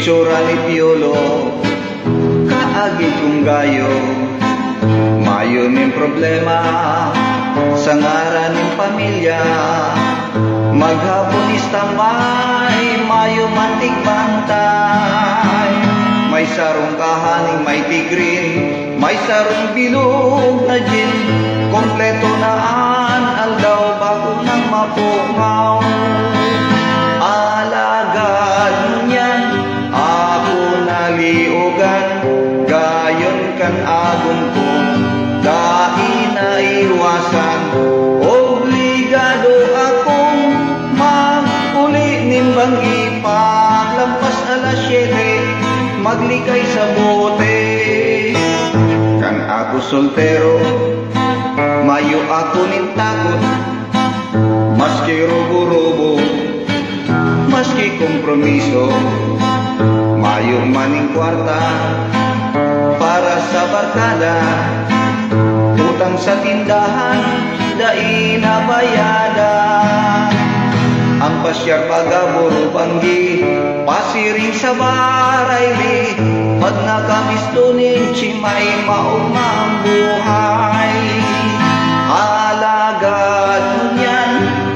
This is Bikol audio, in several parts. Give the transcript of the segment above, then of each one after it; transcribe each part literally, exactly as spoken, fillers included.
Itsura ni Piolo, kaagi kong gayo. Mayo nin problema sa ngaran nin pamilya. Maghapon standby, mayo man tigbantay. May sarong kahaning may tigrin, may sarong bilog na gin. Kompleto na an aldaw bago nang mapungaw. Alagad ngunyan, ako naliogan, gayon kan agom ko, dai naiwasan. Obligado akong mag-uli nin banggi paglampas alas siyete, maglikay sa bote. Kan ako soltero, mayo ako nin takot, maski rubo-rubo, maski kompromiso, mayo man nin kwarta para sa barkada, utang sa tindahan, dai nabayadan. Ang pasyar, pagaburo, banggi, pasiring sa barayli, pag nakabisto nin tsimay, maogma ang buhay. Alagad ngunyan,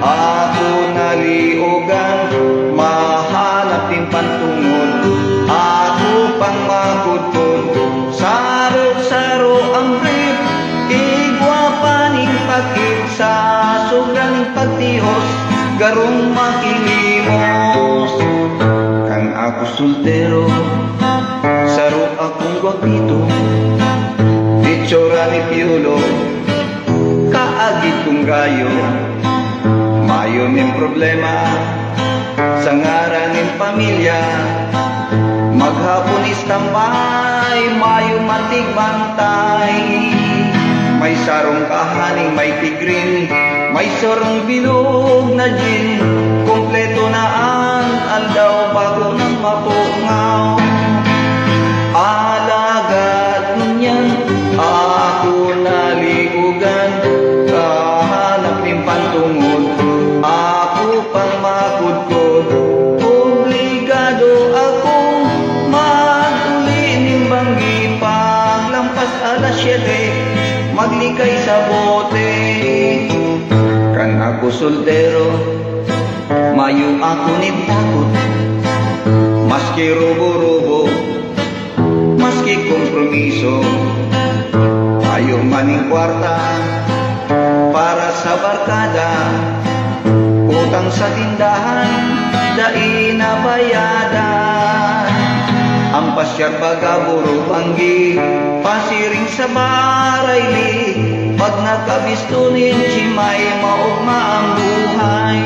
ako naliogan, mahanap nin pantungod, ako pang makudkod. Saro-saro ang brief, igwa pa nin pakit, sa sobra nin pagtios, garong makilimos. Kan ako soltero, saro akong gwapito, itsura ni Piolo, kaagi kong gayo. Mayo nin problema sa ngaran nin pamilya. Maghapon standby, mayo man tigbantay. May sarong kahaning may tigrin, may sarong bilog na gin. Kompleto na an aldaw bago nang mapungaw. Alagad ngunyan, ako naliogan, kahanap nin pantungod, ako pang makudkod. Obligado akong mag-uli nin banggi paglampas alas siyete, maglikay sa bote. Kan ako soltero, mayo ako nin takot, maski rubo-rubo, maski kompromiso, mayo man nin kwarta para sa barkada, utang sa tindahan, dai nabayadan. Ang pasyar, pagaburo, banggi, pasiring sa barayli, pag nakabisto nin tsimay, maogma ang buhay.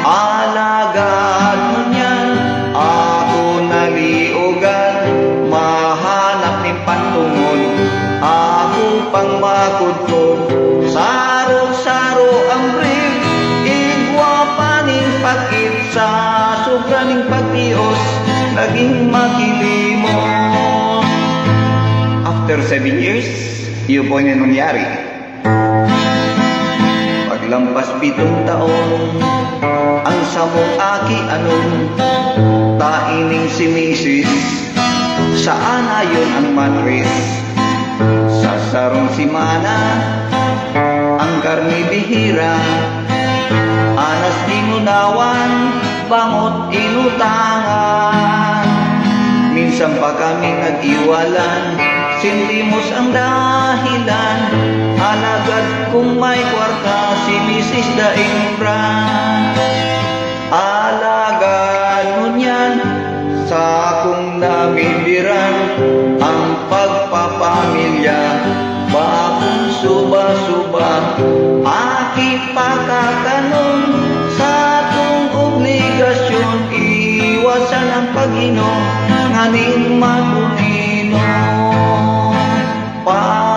Alagad ngunyan, ako naliogan, mahanap nin pantungod, ako pang makudkod. Saro-saro ang brief, igwa pa nin pakit, sa sobra nin pagtios, nagin makilimos. After seven years, iyo po yung nangyari. Paglampas pitong taon, ang samong aki anom, taing si misis, saan ayon ang matris? Sa sarong semana, ang karne bihira, anas ginunawan, bangot inutangan. Minsan pa kami nag-iwalan, sentimos ang dahilan. Alagad kung may kwarta, si misis daing brand. Alagad ngunyan, sakong namibiran ang pagpapamilya. Bakong suba-suba, aki pakakanon, satong obligasyon, iwasan ang pag-inom, nganing matutino. Pa-